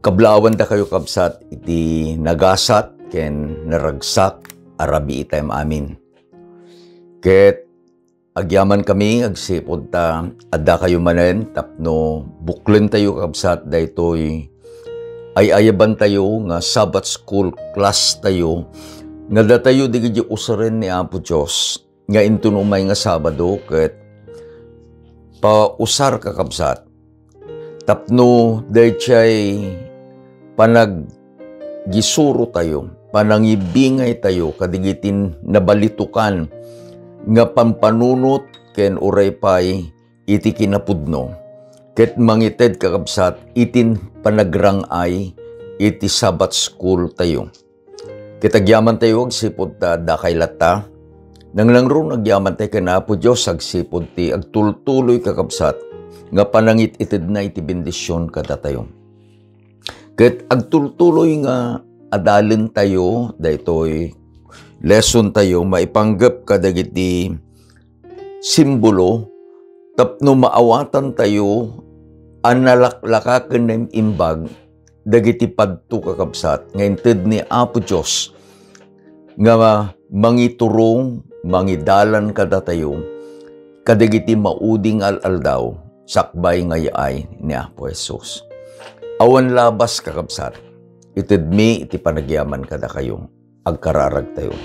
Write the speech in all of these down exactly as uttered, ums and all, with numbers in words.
Kablaawan dakayo, kabsat, iti nagasat ken naragsak a rabii tayo amin. Ket agyamankami agsipud ta addakayo manen tapno buklentayo, kabsat, daytoy ay-ayabantayo nga Sabbath School class tayo nga datayo dagiti usaren ni Apo Dios nga inton umay nga Sabado ket pausar, kakabsat, tapno daydiay panaggisuro tayo, panangibingay tayo kadigiti nabalitokan nga pampanunot ken uray pay iti kinapudno, ket mangited, kakabsat, iti panagrang-ay iti Sabbath School tayo. Ket agyaman tayo agsipud ta dakay latta. Nangnangron agyaman tayo ken Apo Dios agsipud ti agtultuloy, kakabsat, nga panangit-itedna iti bendision kadatayo. Ket agtultuloy nga adalen tayo daytoy lesson tayo maipanggep kadagiti simbolo tapno maawatan tayo a nalaklaka ken naimbag dagiti padto, kakabsat, nga inted ni Apo Dios nga mangiturong, mangidalan kadatayo kadagiti maudi nga al-aldaw sakbay nga yaay ni Apo Jesus. Awan labas, kakabsat, itedmi iti panagyaman kadakayo. Agkararagtayo.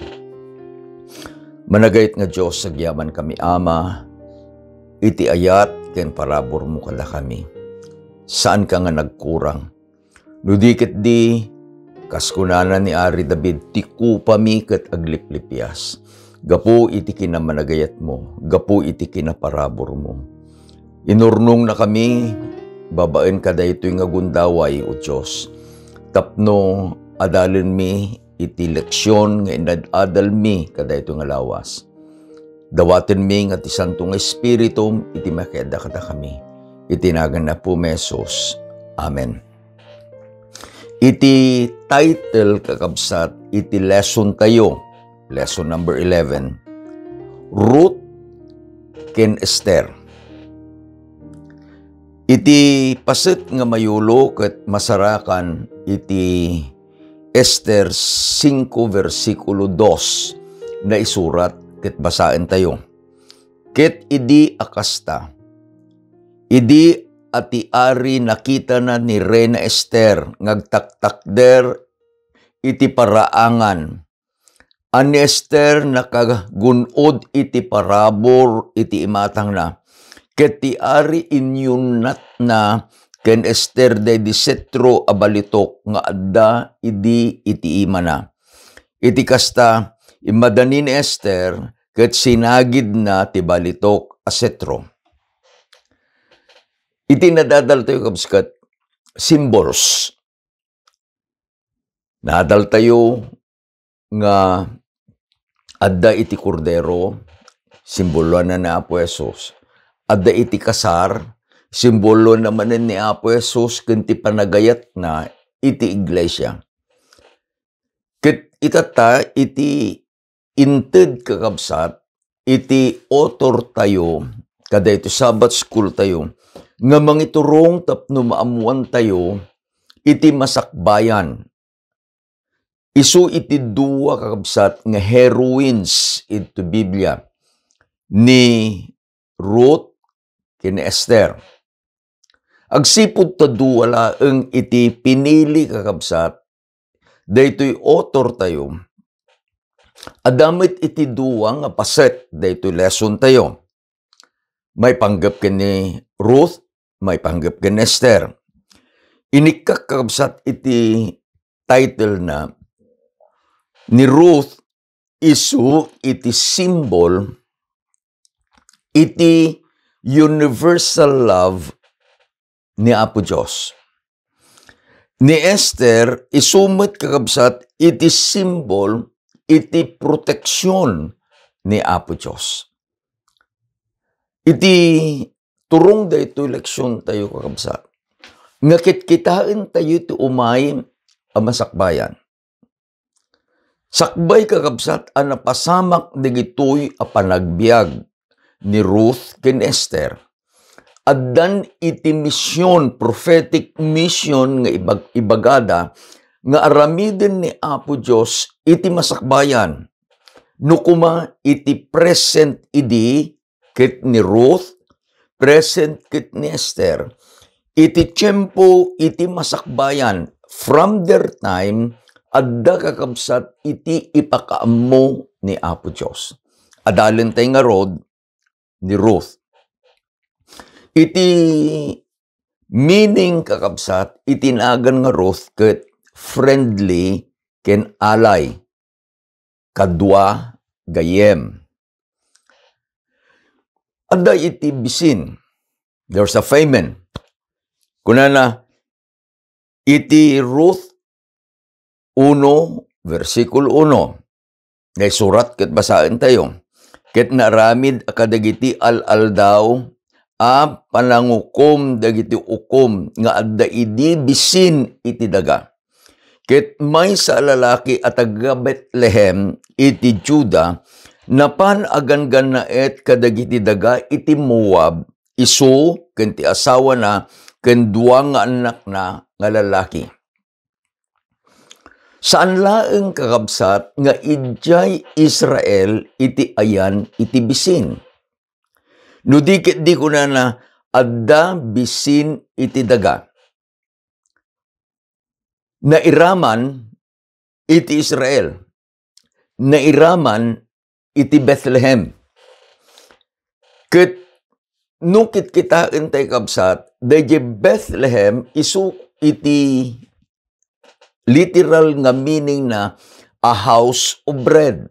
Managayat nga Dios, agyamankami, Ama, iti ayat ken paraburmo kadakami. Saanka nga nagkurang. No di ketdi, kas kunana ni Ari David, "Ti kupami ket agliplipias." Gapu iti kinamanagayatmo, gapu iti kinaparaburmo. Inurnongnakami babaen kadaytoy nga gundaway, O Dios, tapno adalenmi iti leksion nga inad-adalmi kadaytoy nga lawas. Dawatenmi nga ti Santo nga Espiritum iti makiadda kadakami. Iti nagan ni Apo Jesus. Amen. Iti title, kakabsat, iti lesson tayo, lesson number eleven, Ruth ken Esther. Iti paset nga mayulo ket masarakan iti Esther singko, bersikulo dos, naisurat ket basaentayo. Ket idi a kasta, idi a ti ari nakitana ni Reina Esther nga agtaktakder iti paraangan a ni Esther nakagun-od iti parabur iti imatangna, ket ti ari inyunnatna ken Esther daydi setro a balitok nga adda idi iti imana. Iti kasta, immadani ni Esther ket sinagidna ti balitok a setro. Iti nadadaltayo, kabsat, symbols. Nadaltayo nga adda iti Kordero, simboloanna ni Apo Jesus. Adda iti kasar, simboloanna manen ni Apo Jesus ken ti panagayatna iti iglesia. Ket itatta iti inted, kakabsat, iti author tayo, kadaytoy Sabbath School tayo, nga mangiturong tapno maammoan tayo iti masakbayan. Isu iti dua, kakabsat, nga heroines iti Biblia, ni Ruth ken ni Esther. Agsipud ta dua laeng iti pinili, kakabsat, daytoy author tayo, adda met iti dua nga paset daytoy lesson tayo. Maipanggep ken ni Ruth, maipanggep ken ni Esther. Inikkak, kakabsat, iti title na ni Ruth isu iti symbol iti universal love ni Apo Dios. Ni Esther isu met, kakabsat, iti symbol iti proteksion ni Apo Dios. Iti turong daytoy leksion tayo, kakabsat, nga kitkitaen tayo ti umay a masakbayan. Sakbay, kakabsat, a napasamak dagitoy a panagbiag ni Ruth ken Esther, addan iti mission, prophetic mission nga ibag-, ibagada nga aramiden ni Apo Dios iti masakbayan. No koma iti present idi ket ni Ruth, present ket ni Esther, iti tiempo iti masakbayan, from their time, adda kakabsat iti ipakaammo ni Apo Dios. Adalentay ngarud ni Ruth. Iti meaning, kakabsat, iti nagan nga Ruth ket friendly ken ally. Kadua, gayyem. Adda iti bisin. There's a famine. Kunana, iti Ruth uno, versikulo uno. Naisurat ket basaentayo. Ket naaramid a kadagiti al-aldaw a panangukom dagiti ukom nga adda idi bisin iti daga. Ket maysa a lalaki a taga Betlehem iti Juda, napan a ganggannaet kadagiti daga iti Moab, isu ken ti asawana ken dua nga annakna nga lalaki. Saan laeng, kakabsat, nga idiay Israel iti ayan iti bisin. No di ket di kunana, adda bisin iti daga. Nairaman iti Israel. Nairaman iti Bethlehem. Ket no kitkitaentay, kabsat, daydi Bethlehem isu iti literal nga meaning na a house of bread.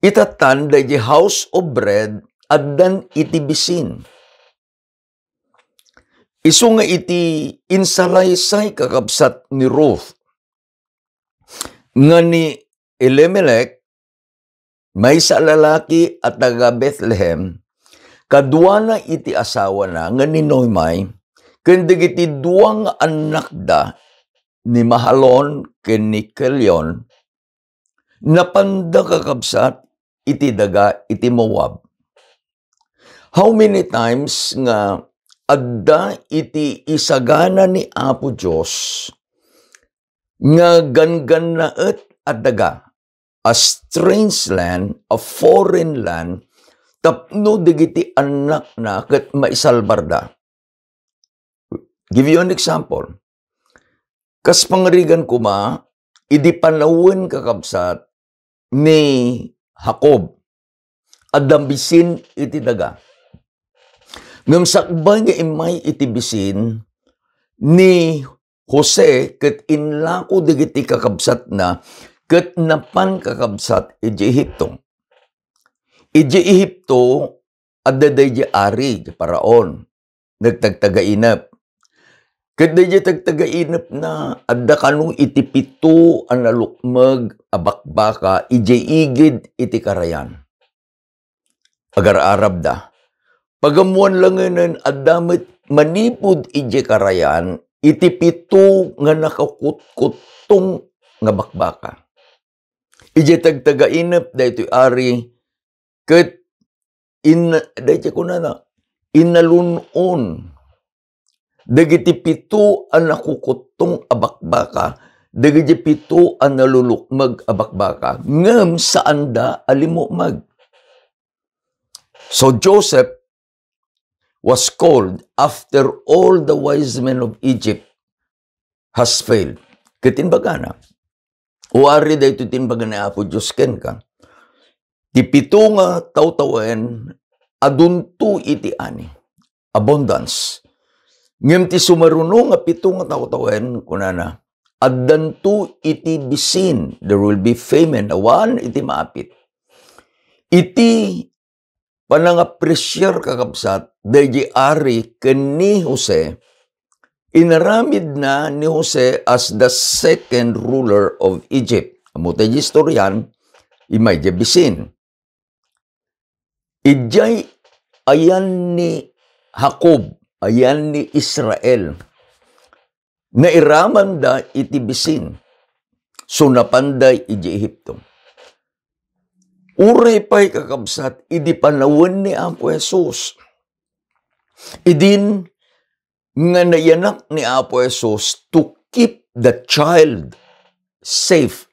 Itatan daydi house of bread addan iti bisin. Isu nga iti insalaysay, kakabsat, ni Ruth nga ni Elimelec, maysa a lalaki a taga Bethlehem, kaduana iti asawana nga ni Naomi, ken dagiti dua nga annakda, ni Mahalon ken ni Kelion, napanda, kakabsat, iti daga iti Moab. How many times nga adda iti isagana ni Apo Dios nga ganggannaet a daga, a strange land, a foreign land, tapno dagiti annakna ket maisalbarda. Give you an example. Kas pangarigan koma, idi panawen, kakabsat, ni Jacob, adda bisin iti daga. Ngem sakbay nga immay iti bisin ni Jose ket inlako dagiti kakabsatna ket napan, kakabsat, idiay Egipto. Idiay Egipto, adda daydi ari, di Faraon, nagtagtagainep. Ket daydi tagtagainepna, adda kano iti pito a nalukmeg a bakbaka idiay igid iti karayan. Agar-arabda. Pagammoan langenen, adda met manipud idiay karayan iti pito nga nakakutkuttong nga bakbaka. Idiay tagtagainep daytoy ari, ket in-, daytoy kunana, inalun-on dagiti pito a nakukuttong a bakbaka, dagiti pito a nalulukmeg a bakbaka, ngem saanda a limmukmeg. So Joseph was called after all the wise men of Egypt has failed. Ket imbagana, "O ari, daytoy ti imbaga ni Apo Dios kenka, ti pito nga tawtawen, adunto iti ani, abundance. Ngem ti sumaruno nga pito nga tawtawen," kunana, "addanto iti bisin, there will be famine, awan iti maapit." Iti panangapresiar, kakabsat, daydi ari ken ni Jose, inaramidna ni Jose as the second ruler of Egypt. Ammo tay istoryan, immay diay bisin. Idiay ayan ni Jacob, ayan ni Israel, nairamanda iti bisin. So, napanda idiay Egipto. Uray pay, kakabsat, idi panawen ni Apo Jesus, Idin nga nayanak ni Apo Jesus to keep the child safe,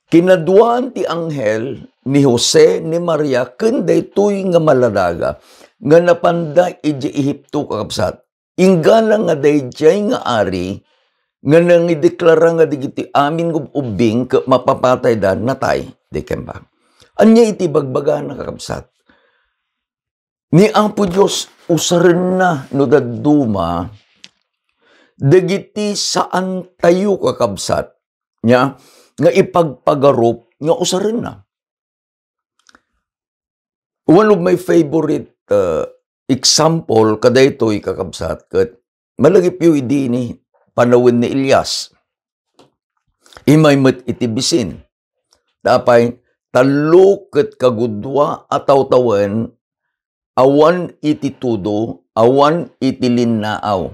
kinaduaan ti anghel ni Jose, ni Maria, ken daytoy nga maladaga nga napanda idiay Egipto, kakabsat. Inggana nga daydiay nga ari nga nangideklara nga dagiti amin nga ub-ubbing ket mapapatayda, natay, di kemba. Ania iti bagbagana, kakabsat? Ni Apo Dios, usarenna no dadduma dagiti saantayo, kakabsat, nia, nga ipagpagarup nga usarenna. One of my favorite, uh, example kadaytoy, kakabsat, ket malagipyo idi ni panawen ni Elias. Imay met iti bisin. Apay, tallo ket kagudua a tawtawen awan iti tudo, awan iti linnaaw.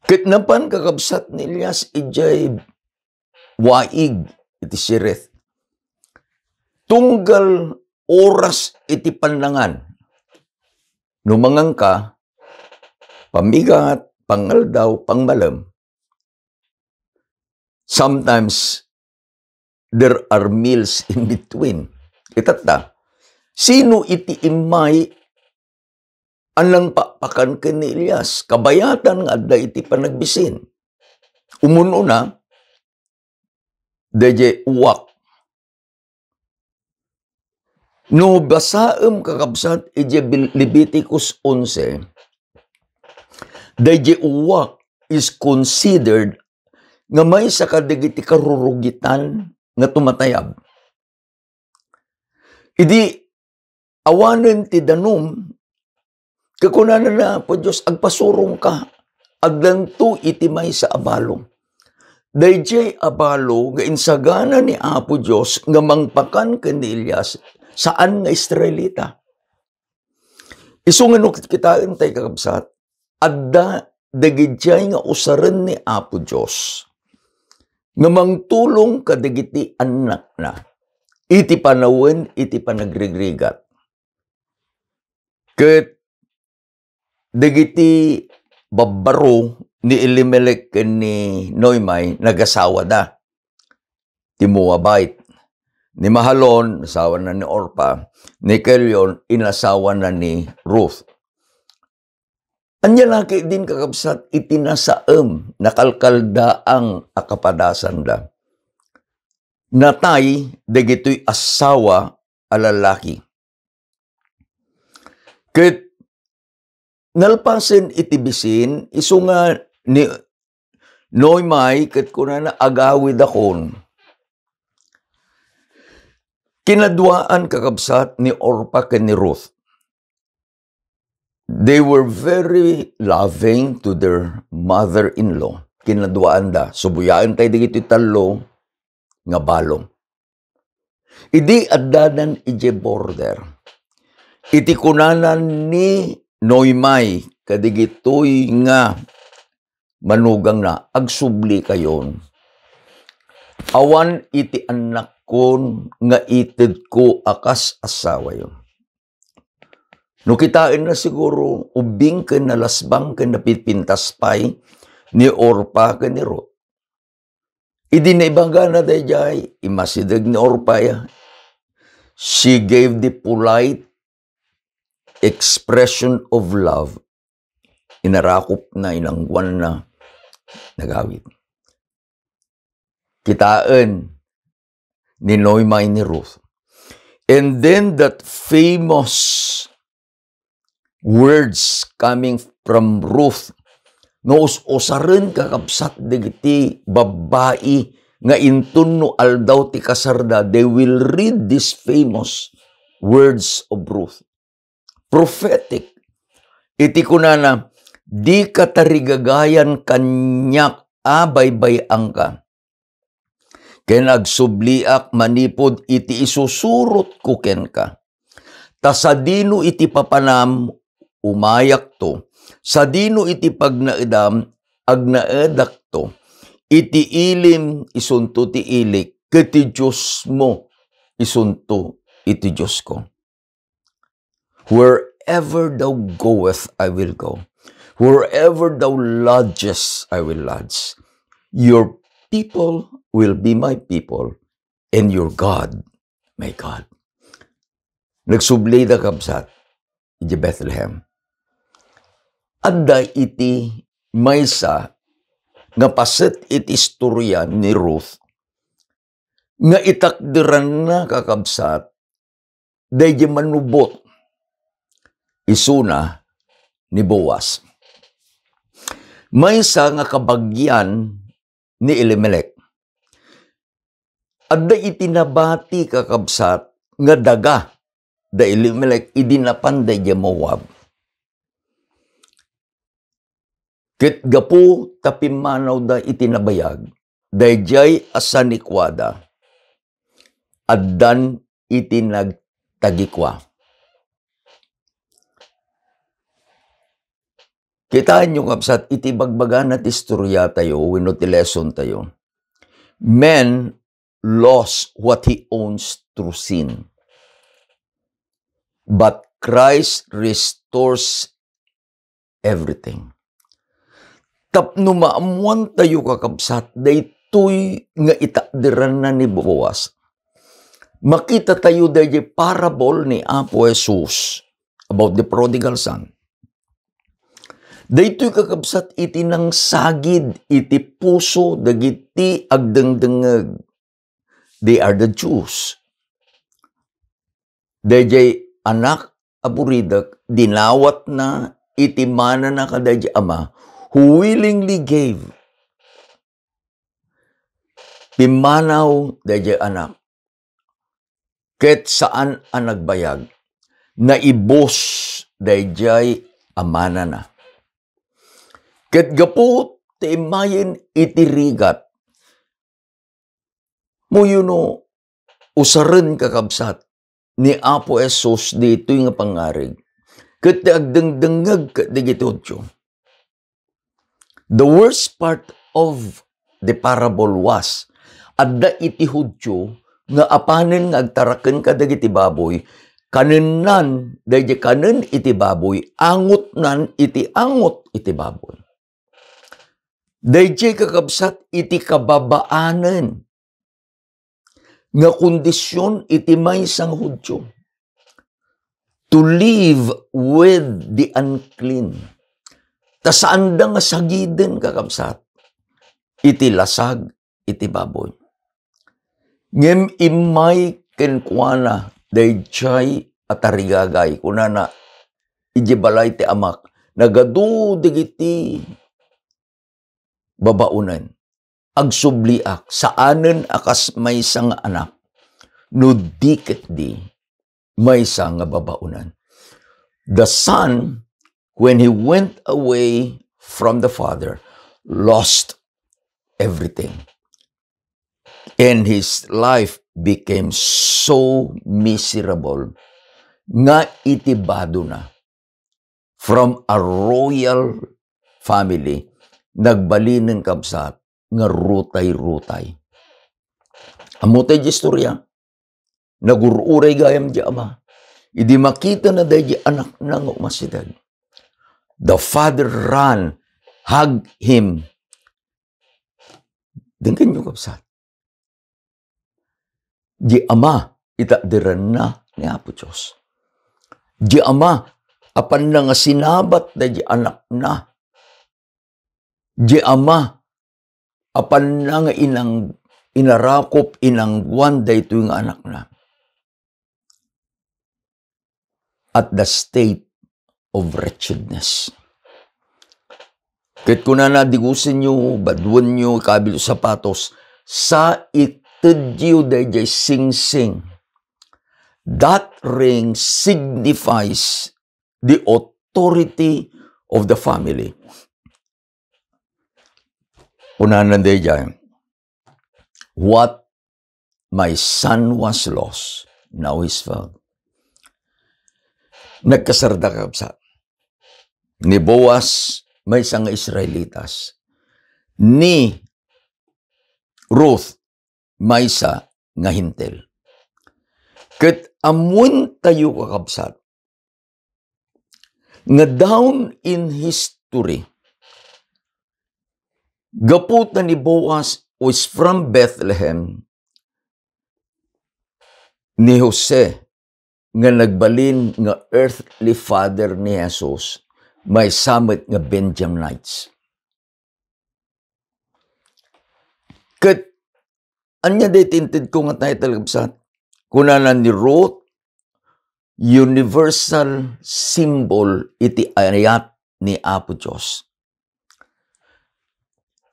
Ket napan, kakabsat, ni Elias idiay waig iti Sireth. Tunggal oras iti pannangan. No manganka, pamigat, pangaldaw, pangmalem. Sometimes, there are meals in between. Itatta, sino iti immay a nangpakpakan ken ni Elias? Kabayatan nga adda iti panagbisin. Umun-una, daydiay uwak. No basaem, kakabsat, idiay Bil-, Leviticus onse, daydiay uwak is considered nga maysa kadagiti karurugitan nga tumatayab. Idi awanen ti danum, ket kunana ni Apo Dios, "Agpasurongka, addanto iti maysa a balo." Daydiay a balo nga insagana ni Apo Dios nga mangpakan ken ni Elias, saan nga Israelita. Isu nga no kitaen tay, kakabsat, adda dagidiay nga usaren ni Apo Dios nga mangtulong kadagiti annakna iti panawen iti panagrigrigat. Ket dagiti babbaro ni Elimelec ken ni Noemi, nagasawada. Ti Moabite. Ni Mahalon, asawana ni Orpa. Ni Kelion, inasawana ni Ruth. Ania la ketdin, kakabsat, iti nasaem, nakalkaldaang a kapadasanda? Natay dagitoy asawa a lalaki. Ket nalpasen iti bisin, isu nga ni Noemi ket kunana, "Agawidakon." Kinaduaan, kakabsat, ni Orpa ken ni Ruth. They were very loving to their mother-in-law. Kinaduaanda. Subuyaen tay dagiti tallo nga balo. Idi addadan idiay border, iti kunana ni Noemi kadagitoy nga manugangna, "Agsublikayon. Awan iti annakkon nga itedko a kas asawayo." No kitaenna, siguro ubbing ken nalasbang ken napipintas pay ni Orpa ken ni Ruth. Idi naibagana daydiay, immasideg ni Orpa, ya. She gave the polite expression of love. Inarakopna, inangguanna, nagawid. Kitaen ni Noemi ni Ruth. And then that famous words coming from Ruth, no, us-usaren, kakabsat, dagiti babbai nga inton no aldaw ti kasarda, they will read these famous words of Ruth. Prophetic. Iti kunana, "Dika tarigagayan kaniak a baybay-angka, ken agsubliak manipud iti isusurotko kenka. Ta sadino iti papanam, umayakto. Sadino iti pagnaedam, agnaedakto. Iti ilim, isunto ti ilik, ket ti Diosmo, isunto iti Diosko." Where "Wherever thou goest, I will go. Wherever thou lodgest, I will lodge. Your people will be my people, and your God, my God." Nagsubli da, kabsat, iti Bethlehem. Adda iti maysa nga paset iti istorya ni Ruth nga itakderanna, kakabsat, daydi manubot, isuna ni Boaz. Maysa nga kabagian ni Elimelec. Adda iti nabati, kakabsat, nga daga da Elimelec idi napan daydi Moab. Ket gapu ta pimmanawda iti nabayag, daydiay a sanikuada, addan iti nagtagikua. Kitaenyo, kabsat, iti bagbagana ti istorya tayo wenno ti lesson tayo. Men lost what he owns through sin. But Christ restores everything. Tapno maammuan tayo, kakabsat, daytoy nga itakderanna ni Boaz, makita tayo daydi parable ni Apo Jesus about the prodigal son. Daytoy, kakabsat, iti nangsagid iti puso dagiti agdengdengngeg. They are the Jews. Daydiay anak a buridek, dinawatna iti manana kadaydi ama, who willingly gave. Pimmanaw daydiay anak, ket saan a nagbayag, naibus daydiay a manana. Ket gapu ta immayen iti rigat, muyono usaren, kakabsat, ni Apo Jesus ditoy nga pangngarig ket ti agdengdengngeg ket dagiti Judio. The worst part of the parable was, adda iti Judio nga apanen nga agtaraken kadagiti baboy, kanennan daydi kanen iti baboy, angotnan iti angot iti baboy. Daydiay, kakabsat, iti kababaanen nga kondision iti maysa nga Judio, to live with the unclean. Ta saanda nga sagiden, kakabsat, iti lasag iti baboy. Ngem immay kenkuana daydiay a tarigagay, kunana, "Idiay balay ti amak, nagadu dagiti babaonen. Agsubliak, saanen a kas maysa nga anak, no di ketdi maysa nga babaonen." The son, when he went away from the father, lost everything. And his life became so miserable nga iti badona, from a royal family, nagbalinen, kabsat, nga rutay-rutay. Ammo tay di istorya, nagur-uray gayam di ama. Idi makitana daydi anakna nga umasideg, the father ran, hug him. Denggenyo, kabsat. Di ama, itakderanna ni Apo Dios. Di ama, apanna nga sinabat daydi anakna. Di ama, apanna nga inang-, inarakop, inangguan daytoy nga anakna. At the state of wretchedness. Ket kunana, digusenyo, baduenyo, ikabilyo sapatos, sa itedyo daydiay singsing. That ring signifies the authority of the family. Kunana daydiay, "What my son was lost, now he's found." Nagkasarda, kabsat. Ni Boaz, maysa nga Israelitas. Ni Ruth, maysa nga Hentil. Ket ammoen tayo, kakabsat, Nga down in history, gapu ta ni Boaz was from Bethlehem, ni Jose nga nagbalin nga earthly father ni Jesus, maysa met nga Benjamites. Ket ania daytoy intedko nga title, kabsat? Kunana ni Ruth, universal symbol iti ayat ni Apo Dios.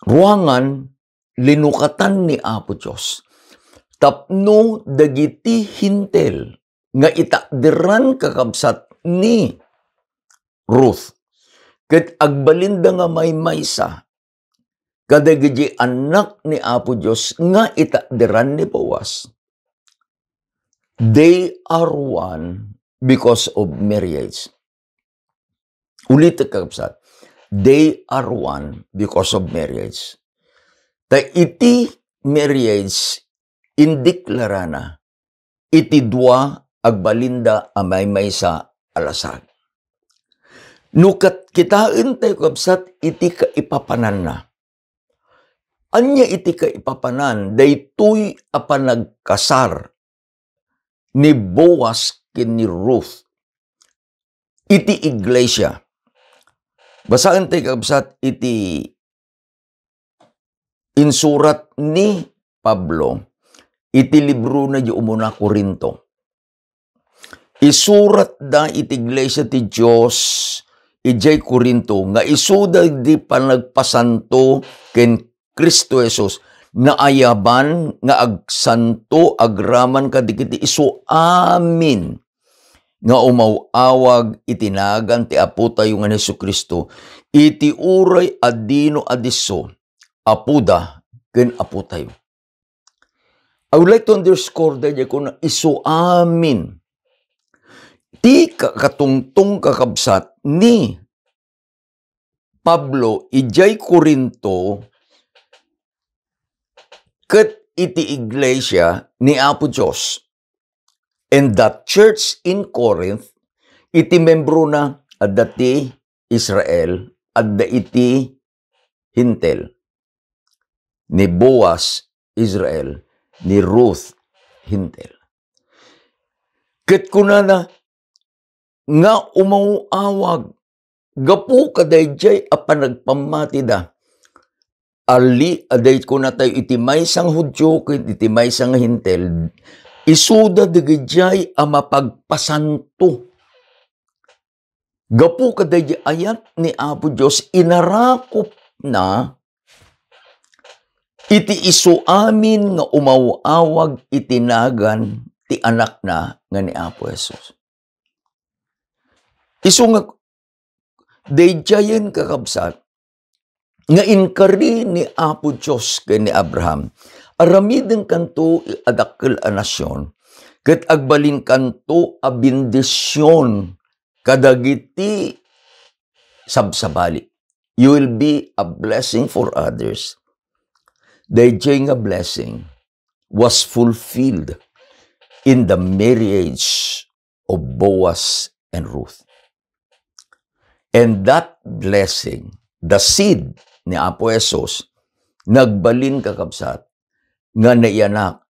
Ruangan, linukatan ni Apo Dios tapno dagiti Hentil nga itakderan, kakabsat, ni Ruth, ket agbalinda nga maymaysa kadagiti annak ni Apo Dios nga itakderan ni Boaz. They are one because of marriage. Ulitek, kakabsat, they are one because of marriage. Ta iti marriage, indeklarana iti dua agbalinda a maymaysa a lasag. No kat-, kitaentayo, kabsat, iti kaipapananna. Ania iti kaipapanan daytoy a panagkasar ni Boaz ken ni Ruth iti iglesia? Basaentayo, kabsat, iti insurat ni Pablo iti librona iti umuna Corinto. Isuratda iti iglesia ti Dios idiay Corinto nga isuda di panagpasanto ken Cristo Jesus. Naayaban nga agsanto agraman kadagiti isu amin nga umaw-awag iti nagan ti Apotayo nga ni Jesu-Cristo, iti uray a dino a disso, Apoda ken Apotayo. I would like to underscore that kuna isu amin. Ti kakatungtong, kakabsat, ni Pablo idiay Corinto ket iti iglesia ni Apo Dios. And that church in Corinth, iti membrona, adda ti Israel, adda iti Hentil. Ni Boaz, Israel, ni Ruth, Hentil. Ket kunana nga umaw-awag gapu kadaydiay a panagpammatida. Ali, aday kunatayo iti maysa nga Judio ken iti maysa nga Hentil, isuda dagidiay a mapagpasanto. Gapu kadaydiay ayat ni Apo Dios, inarakupna iti isu amin nga umaw-awag iti nagan ti Anakna nga ni Apo Jesus. Isu nga daydiayen, kakabsat, nga inkari ni Apo Dios ken ni Abraham, aramidenkanto a dakkel a nasion, ket agbalinkanto a bendision kadagiti sabsabali. You will be a blessing for others. Daydiay nga blessing was fulfilled in the marriage of Boaz and Ruth. And that blessing, the seed ni Apo Jesus, nagbalin, kakabsat, nga naiyanak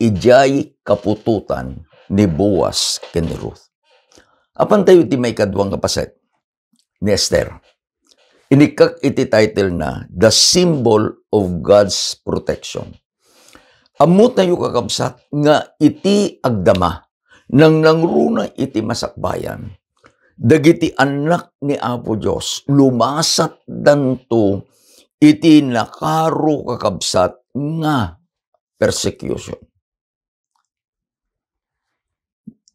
idiay kaputotan ni Boaz ken ni Ruth. Apan tayo iti maikadua nga paset ni Esther. Inikkak iti title na, The Symbol of God's Protection. Ammo tayo, kakabsat, nga iti agdama, nangnangruna iti masakbayan, dagiti annak ni Apo Dios, lumasatdanto iti nakaro, kakabsat, nga persecution.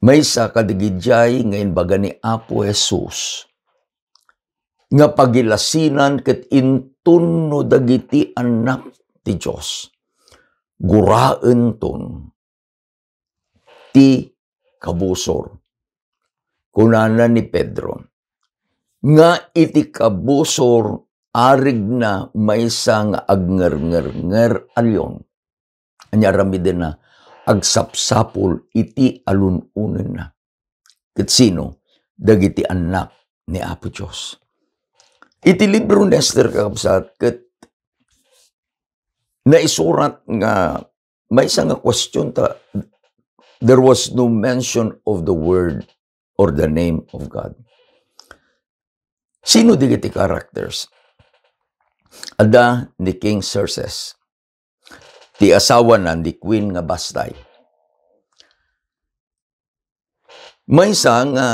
Maysa kadagidiay nga imbaga ni Apo Jesus nga pagilasinan ket inton no dagiti annak ti Dios, guraenton ti kabusor. Kunana ni Pedro nga iti kabusor, arigna maysa nga agngerngerngeral a leon. Ania aramidenna? Agsapsapul iti alun-onenna. Ket sino? Dagiti annak ni Apo Dios. Iti libro ni Esther, kakabsat, ket naisurat nga maysa nga question ta, there was no mention of the word or the name of God. Sino dagiti characters? Adda ni King Xerxes, ti asawana ni Queen nga Vashti. Maysa nga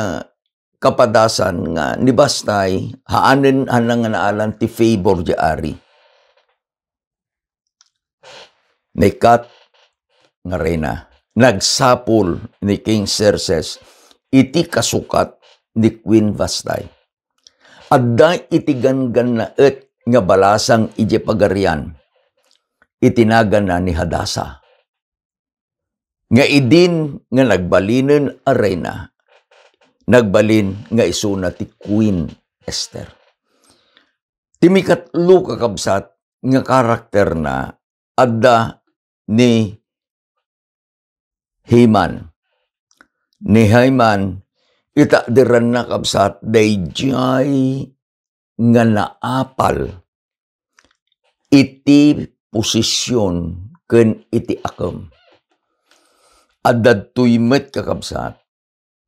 kapadasan nga ni Vashti, haanen, haanen nga naalan ti favor di ari. Naikkat nga reyna. Nagsapul ni King Xerxes iti kasukat ni Queen Vashti. Adda iti ganggannaet nga balasang idiay pagarian, iti naganna ni Hadasa. Nga idin nga nagbalinen a reyna, nagbalin nga isuna ti Queen Esther. Ti mikatlo, kakabsat, nga karakterna, adda ni Haman. Ni Haman, itakderanna, kabsat, daydiay nga naapal iti posisyon ken iti akem. Adda daytoy met, kakabsat,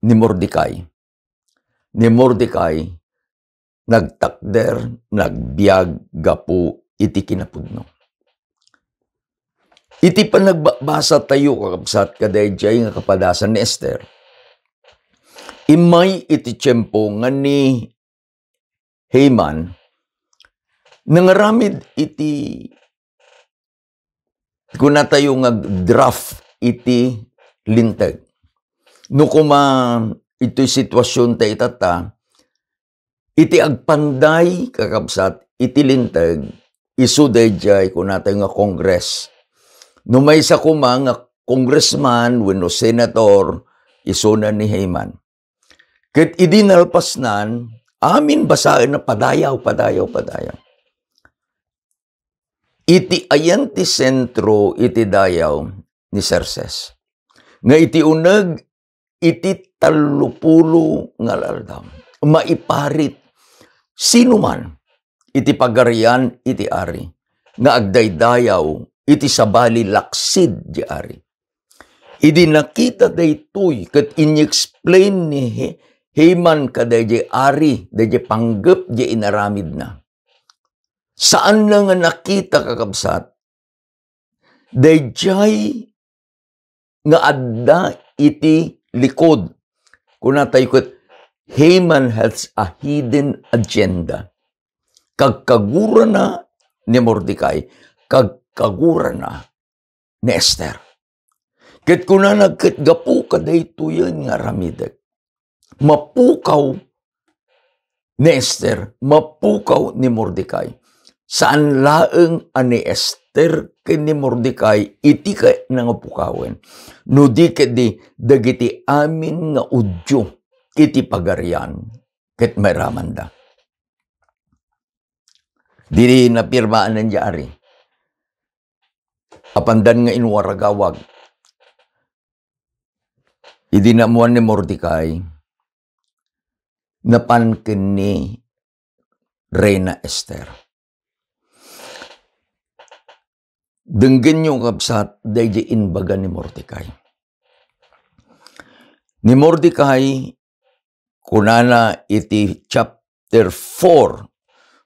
ni Mordecai. Ni Mordecai, nagtakder, nagbiag gapu iti kinapudno. Iti panagbabasa tayo, kakabsat, kadaydiay nga kapadasan ni Esther, immay iti tiempo nga ni Haman, nangaramid iti, kunatayo nga draft iti linteg. No kuma itoy sitwasyon ta itatta, iti agpanday, kakabsat, iti linteg, isu daydiay kunatayo nga Congress. No maysa kuma nga congressman wenno senator, isuna ni Haman. Ket idi nalpasnan, amin basaenna padayaw, padayaw, padayaw. Iti ayan ti sentro iti dayaw ni Xerxes, nga iti uneg iti tallopulo nga aldaw, maiparit sinuman iti pagarian iti ari nga agdaydayaw iti sabali laksid di ari. Idi nakita daytoy, ket in-explain ni He-, Haman kadaydiay ari daydiay panggep di inaramidna. Saanna nga nakita, kakabsat, daydiay nga adda iti likod. Kunatayo ket, Haman has a hidden agenda. Kagkagurana ni Mordecai, kagkagurana ni Esther. Ket kunana, ket gapu kadaytoyen nga aramidek, mapukaw ni Esther, mapukaw ni Mordecai. Saan laeng a ni Esther ken ni Mordecai iti kayatna nga pukawen, no di ketdi dagiti amin nga Judio iti pagarian ket mairamanda. Diri napirmaan ni ari. Apandan nga inwaragawag. Idi naammuan ni Mordecai, napan ken ni Reina Esther. Denggenyo, kabsat, daydi imbaga ni Mordecai. Ni Mordecai, kunana iti chapter four,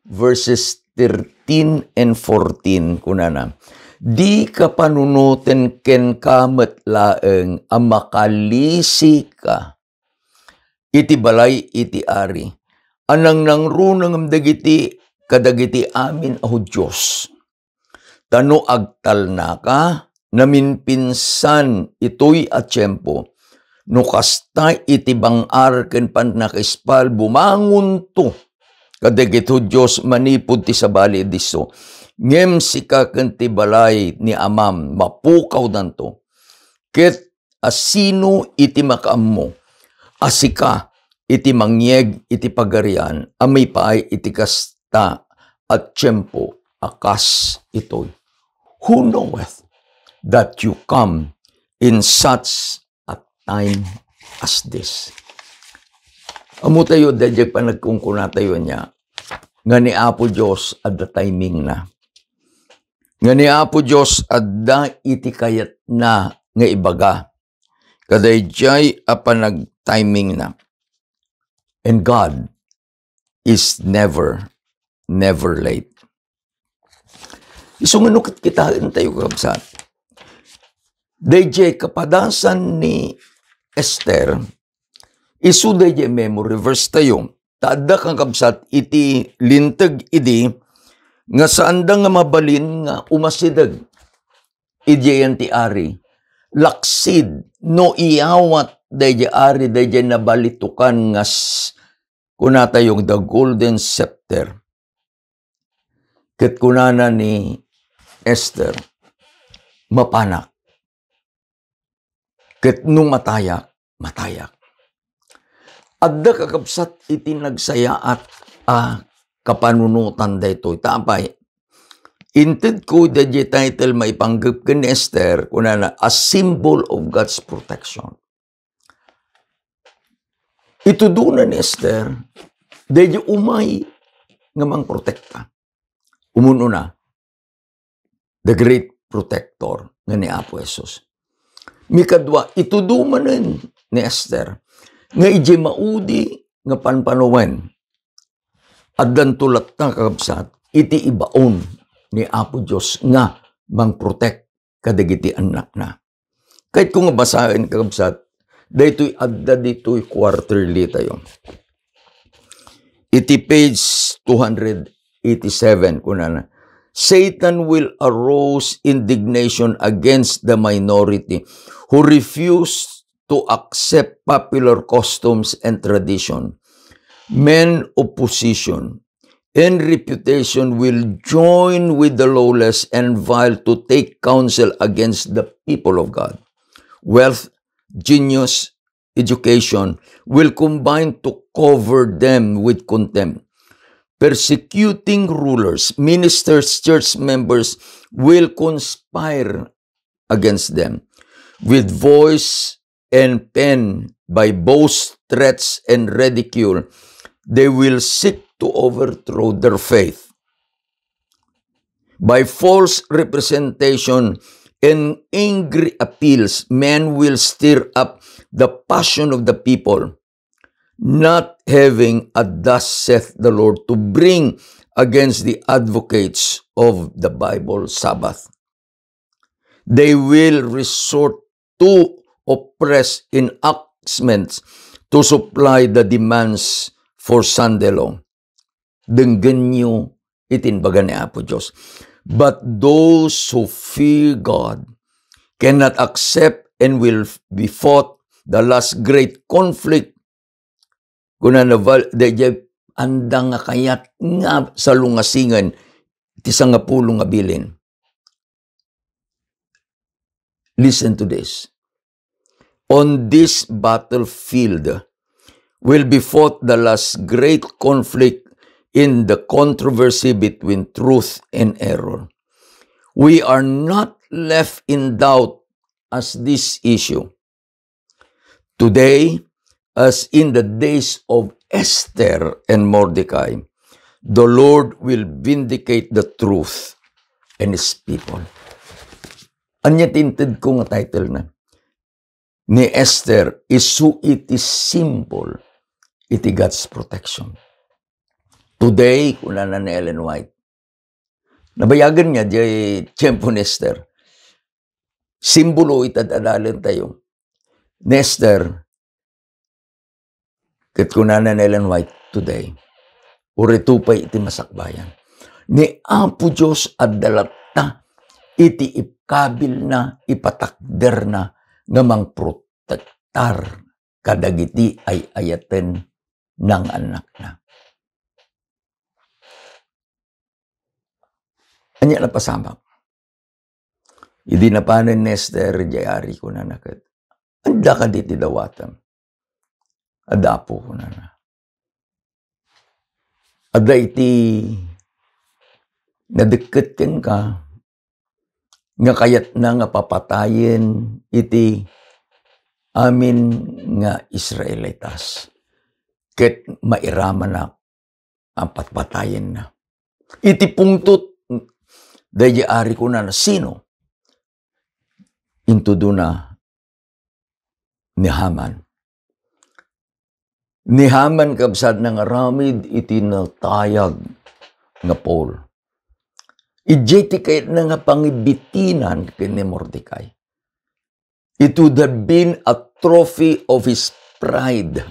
verses thirteen and fourteen, kunana, "Di kapanunoten kenka met laeng a makalisika iti balay iti ari, a nangnangruna ngem dagiti, kadagiti amin a Judios." Ta no agtalnaka, naminpinsan itoy a tiempo, no kasta iti bang-ar ken pannakaispal, bumangonto kadagiti Judios manipud ti sabali disso. Ngem sika ken ti balay ni amam, mapukawdanto. Ket a sino iti makaammo a sika iti mangyeg iti pagarian a maipaay iti kasta a tiempo a kas itoy? Who knoweth that you come in such a time as this? Ammotayo, daydiay panagkunkunatayo ania, nga ni Apo Dios adda timingna. Nga ni Apo Dios adda iti kayatna nga ibaga kadaydiay a panagtimingna. And God is never, never late. Isu nga no ket kitaentayo, kabsat, daydiay kapadasan ni Esther, isu daydiay memory verse tayo. Ta adda, kakabsat, iti linteg idi nga saanda nga mabalin nga umasideg idiayen ti ari. Laksid no iyawat daydiay ari daydiay nabalitukan nga s-, kunatayo, the golden scepter. Ket kunana ni Esther, "Mapanak. Ket no matayak, matayak." Adda, kakabsat, iti nagsayaat a kapanunotan daytoy. Ta apay, intedko daydiay title maipanggep ken ni Esther, kunana, a symbol of God's protection. Itudona ni Esther daydiay umay nga mangprotekta. Umun-una, the great protector nga ni Apo Jesus. Mikadua, itudo manen ni Esther nga idiay maudi nga panpanawen, addanto latta, kakabsat, iti ibaon ni Apo Dios nga mangprotect kadagiti annakna. Kayatko nga basaen, kakabsat, daytoy adda ditoy quarterly tayo. Iti page two hundred eighty-seven, kunana, "Satan will arouse indignation against the minority who refuse to accept popular customs and tradition. Men of position and reputation will join with the lawless and vile to take counsel against the people of God. Wealth, genius, education will combine to cover them with contempt. Persecuting rulers, ministers, church members will conspire against them. With voice and pen, by boast, threats, and ridicule, they will seek to overthrow their faith. By false representation and angry appeals, men will stir up the passion of the people, not having a thus saith the Lord to bring against the advocates of the Bible Sabbath. They will resort to oppress enactments to supply the demands for Sunday law." Denggenyo iti imbaga ni Apo Dios. "But those who fear God cannot accept and will be fought the last great conflict." Kuna na val-, daydiay anda nga kayat nga salungasingen ti sangapulo nga bilin. Listen to this. "On this battlefield will be fought the last great conflict in the controversy between truth and error. We are not left in doubt as this issue. Today, as in the days of Esther and Mordecai, the Lord will vindicate the truth and his people." Ania ti intedko nga title na? Ni Esther, isu iti symbol iti God's protection. Today, kunana ni Ellen White, nabayagen nga diay tiempo ni Esther. Simbolo iti ad-adalen tayo. Ni Esther, ket kunana ni Ellen White today, uray to pay iti masakbayan. Ni Apo Dios adda latta iti ikabilna, ipatakderna nga mangprotektar kadagiti ay-ayaten nga annakna. Ania napasamak? Idi napanen ni Esther, diay ari, kunana ket, "Adda kadi ti dawatem?" "Adda, Apo," kunana. "Adda iti nadekket kenka nga kayatna nga papatayen iti amin nga Israelitas. ket mairamanak a patpatayenna. Iti pungtot, daydi ari kunana, sino? Intudona ni Haman. Ni Haman, kabsat, nangaramid iti natayag nga Paul. Idiay ti kayatna nga pangibitinan ken ni Mordecai. It would have been a trophy of his pride.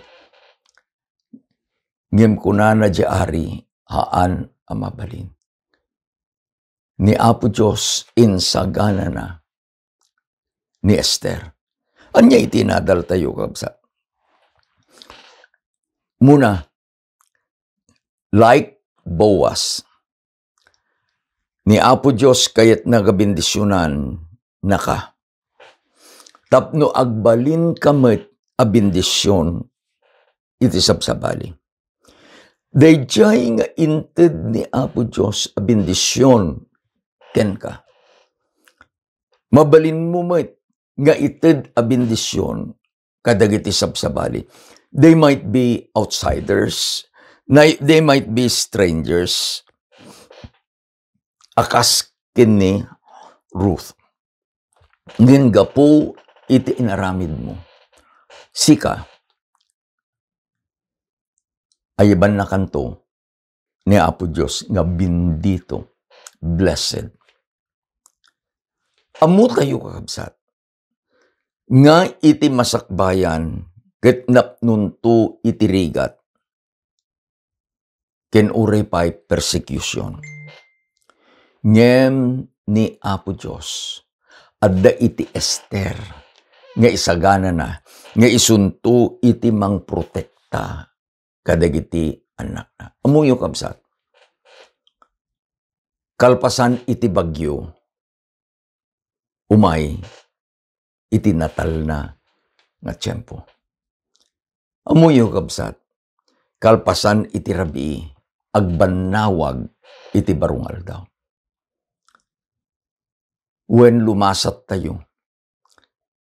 Ngem kunana diay ari, haan a mabalin. Ni Apo Dios insaganana ni Esther. Ania iti nadaltayo, kabsat? Muna, like Boaz, ni Apo Dios kayatna nga bendisionannaka. Tapno agbalinka met a bendision iti sabsabali. Daydiay nga inted ni Apo Dios a bendision kenka. Mabalinmo met nga ited a bendision kadagiti sabsabali. They might be outsiders, na-, they might be strangers, a kas ken ni Ruth. Ngem gapu iti inaramidmo, sika, ayabannakanto ni Apo Dios nga bendito, blessed. Ammotayo, kakabsat, nga iti masakbayan ket napnonto iti rigat ken uray pay persecution. Ngem ni Apo Dios, adda iti Esther nga isaganana nga isunto iti mangprotekta kadagiti annakna. Ammoyo, kabsat, kalpasan iti bagyo, umay iti natalna nga tiempo. Ammoyo, kabsat, kalpasan iti rabii, agbannawag iti baro nga aldaw. Wen, lumasattayo.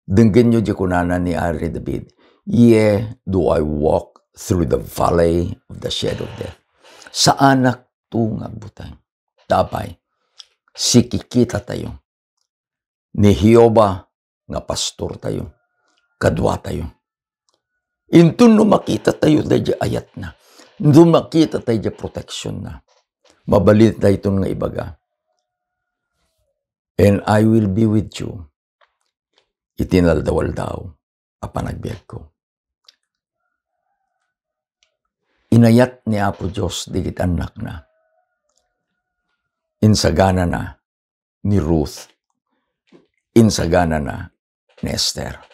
Denggenyo diay kunana ni Ari David, "Yea, do I walk through the valley of the shadow of death." Saanak to nga agbuteng. Ta apay, sikikitatayo ni Jehovah nga pastortayo, kaduatayo. Inton no makitatayo daydiay ayatna, no makitatayo daydiay proteksionna, mabalin dayton nga ibaga, "And I will be with you iti naldaw-aldaw a panagbiagko." Inayat ni Apo Dios dagiti annakna. Insaganana ni Ruth. Insaganana ni Esther.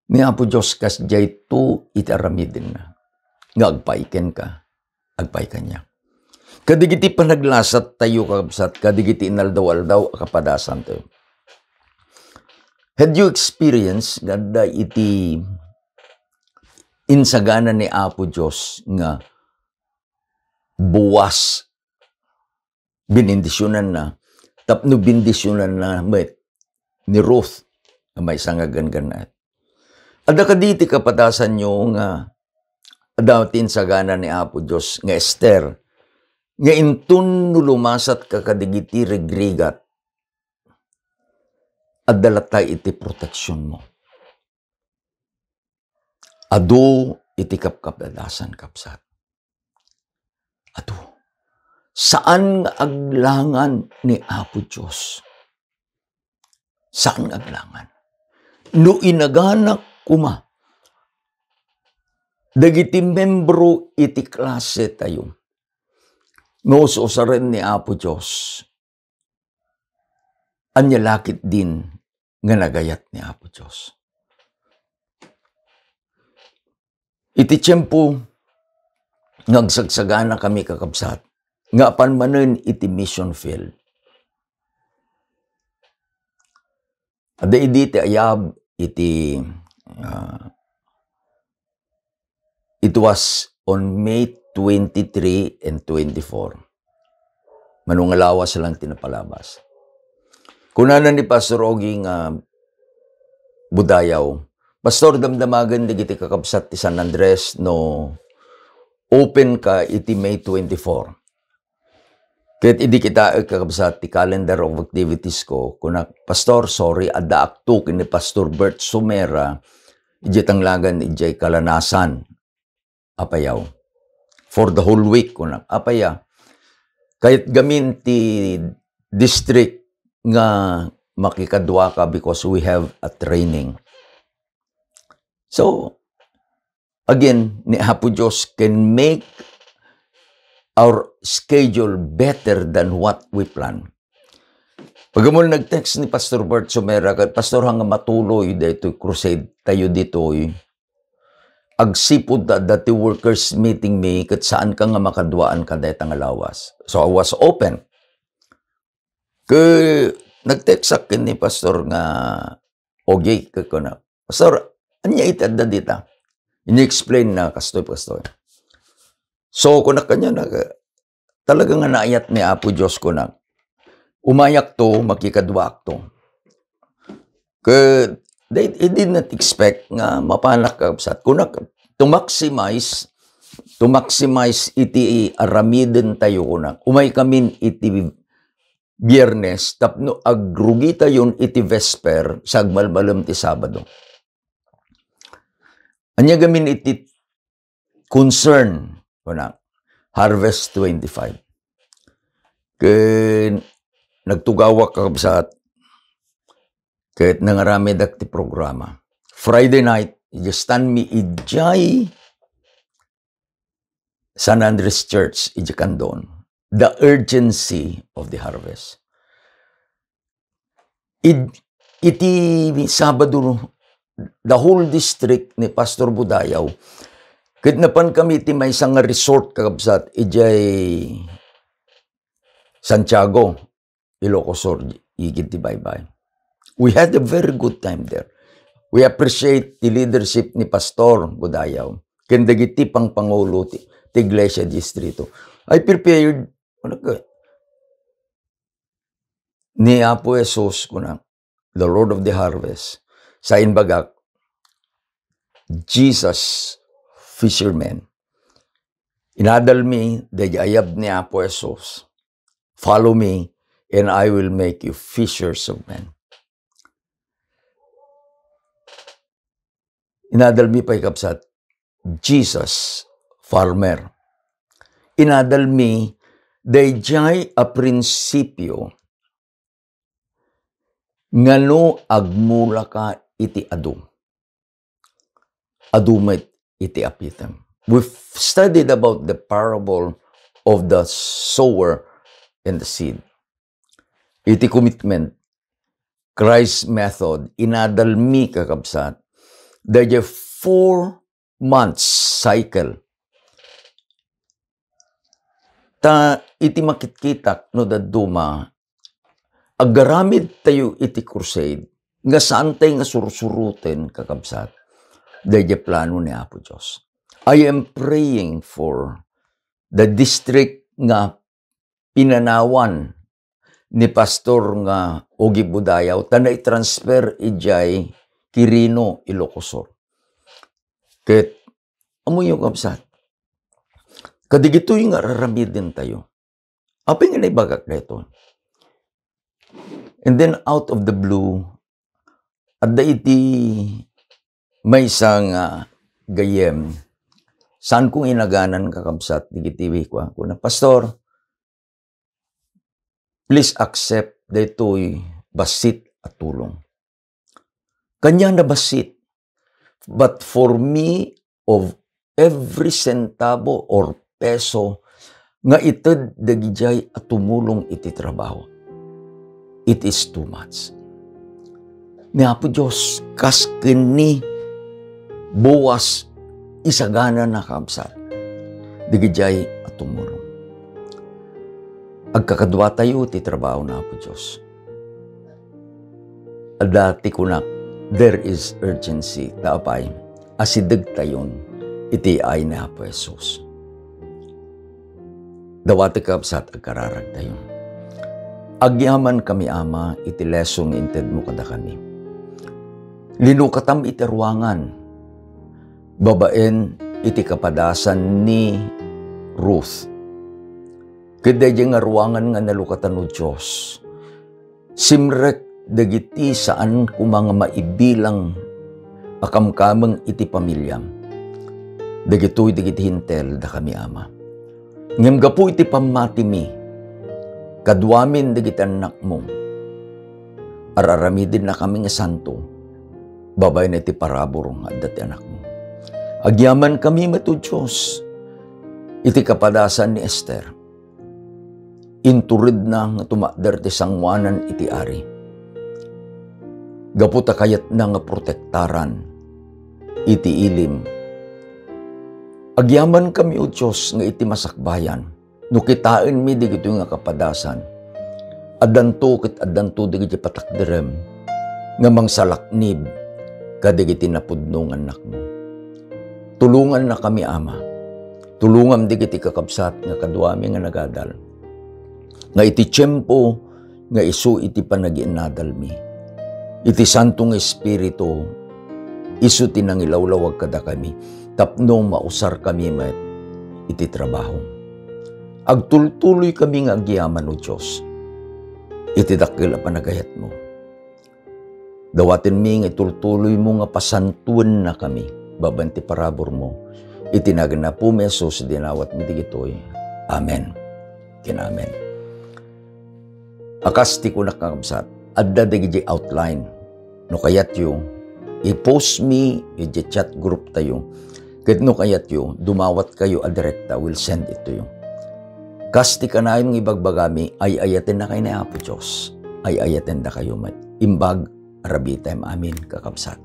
Ni Apo Dios, kasdiay to iti aramidenna nga agpay kenka, agpay kaniak. Kadagiti panaglasattayo, kakabsat, kadagiti inaldaw-aldaw a kapadasantayo. Had you experienced nga adda iti insagana ni Apo Dios nga Boaz, binindisionanna, tapno bindisionanna met ni Ruth nga maysa nga ganggannaet? Adda kadi ti kapadasanyo nga adda ti insagana ni Apo Dios nga Esther, nga inton no lumasatka kadagiti rigrigat, adda latta iti proteksionmo? Adu iti kapkapadasan, kabsat. Adu. Saan nga aglangan ni Apo Dios. Saan nga aglangan. No inaganak koma dagiti membro iti klase tayo, no usuraren ni Apo Dios, ania la ketdin nga nagayat ni Apo Dios? Iti tiempo nga agsagsaganakami, kakabsat, nga apan manen iti mission field, adda idi ti ayab iti, ah, it was on May twenty-three and twenty-four. Mano nga lawas lang ti napalabas. Kunana ni Pastor Ogie nga Budayaw, Pastor, damdamagen dagiti kakabsat ti San Andres no open ka iti May twenty-four. Ket idi kitaek, kakabsat, ti calendar of activities ko, kunak, "Pastor, sorry, addaakto ken ni Pastor Bert Sumera idiay Tanglagan, idiay Kalanasan." Apayaw. For the whole week, kunak. Apaya. Kayat gamin ti district nga makikaduaka because we have a training. So, again, ni Apo Dios can make our schedule better than what we plan. Pag-umul, nag-text ni Pastor Bert Sumera ket, "Pastor, hanga matuloy daytoy crusade tayo ditoy. Agsipud ta adda ti workers meeting mi ket saan ka nga makaduaan kadayta nga lawas." So, I was open. Ke, nag-text akin ni Pastor nga, "Okay," ket kuna, "Pastor, ania iti adda dita?" Ini-explain na kastoy, Pastor. So, kunak kaniana, talaga nga naayat ni Apo Dios, kunak. Umayakto, makikaduaakto. Ke, they, he did not expect nga mapanak, kabsat. Kunak, to maximize, to maximize iti aramiden tayo, kunak. Umay kamin iti Biyernes tapno agrugitayon iti Vesper, sagmalmalem ti Sabado. Ania gamin iti concern, kuna, Harvest twenty-five. Ken nagtugawak, kakabsat, ket nangaramedak ti programa. Friday night, idiay stand mi idiay San Andres Church, idiay Candon. The urgency of the harvest. Id-, iti Sabado, the whole district ni Pastor Budayaw, ket napan kami iti maysa nga resort, kakabsat, idiay Santiago, Ilocos Sur, igid ti baybay. We had a very good time there. We appreciate the leadership ni Pastor Budayaw ken dagiti pangpangulo ti, ti Iglesia Distrito. I prepared, ano ka, ni Apo Jesus, kuna, the Lord of the harvest, sa imbagak, Jesus fisherman. Inadal mi daydi ayab ni Apo Jesus. "Follow me, and I will make you fishers of men." Inadal mi pay, kabsat, Jesus farmer. Inadal mi daydiay a prinsipio nga no agmulaka iti adu, adu met iti apitem. We've studied about the parable of the sower and the seed. Iti commitment, Christ method, inadal mi, kakabsat, daydiay four months cycle. Ta iti makitkitak no dadduma, agaramid tayo iti crusade nga saan tayo nga sursuroten, kakabsat, daydiay plano ni Apo Dios. I am praying for the district nga pinanawan ni Pastor nga Ogie Budayaw, ta naitransfer idiay Quirino, Ilocos Sur. Ket, amoyo, kabsat, kadigitoy nga raramiden tayo. Apay nga naibagak daytoy? And then, out of the blue, adda iti maysa nga gayyem, saan kong inaganan, kakabsat, digiti kua, kuna, "Pastor, please accept daytoy bassit a tulong." Kaniana bassit. But for me, of every centavo or peso nga ited dagidiay a tumulong iti trabaho, it is too much. Ni Apo Dios, kas kenni, Boaz, isaganana, kabsat, dagidiay a tumulong. Agkakaduatayo ti trabaho ni Apo Dios. Adda ti kunak, there is urgency. Ta apay, asidegtayon iti ay ni Apo Jesus. Dawatek, kabsat, agkararagtayo. Agyaman kami, Ama, iti lesson nga intedmo kadakami. Linukatam iti ruangan babaen iti kapadasan ni Ruth. Ket daydiay nga ruangan nga nalukatan, O Dios, simrek dagiti saan koma nga maibilang a kamkameng iti pamiliam. Dagitoy dagiti Hentil dakami, Ama. Ngem gapu iti pammatimi, kaduamin dagiti annakmo, ar-aramidennakami nga santo babaen iti parabur nga adda ti anakmo. Agyamankami met, O Dios, iti kapadasan ni Ester. Inturedna nga tumakder ti sangoanan iti ari. Gapu ta kayatna nga protektaran iti ilim. Agyamankami, O Dios, nga iti masakbayan, no kitaenmi dagitoy nga kapadasan, addanto ket addanto dagiti patakderem nga mangsalaknib kadagiti napudno nga annakmo. Tulongannakami, Ama. Tulongam dagiti kakabsat nga kaduami nga nagadal, nga iti tiempo nga isu iti panagiinnadalmi, iti Santo nga Espiritu isu ti nangilawlawag kadakami tapno mausarkami met iti trabaho. Agtultuloykami nga agyaman, O Dios, iti dakkel a panagayatmo. Dawatenmi nga itultuloymo nga pasantoennakami babaen ti paraburmo. Iti nagan ni Apomi Jesus, dinawatmi dagitoy. Amen ken amen. A kas ti kunak, kakabsat, adda dagiti outline. No kayatyo, i-post mi iti chat group tayo. Ket no kayatyo, dumawatkayo a direkta, will send it to you. Kas ti kanayon nga ibagbagami, ay-ayatennakayo ni Apo Dios. Ay-ayatendakayo met. Imbag, arabitem amin, kakabsat.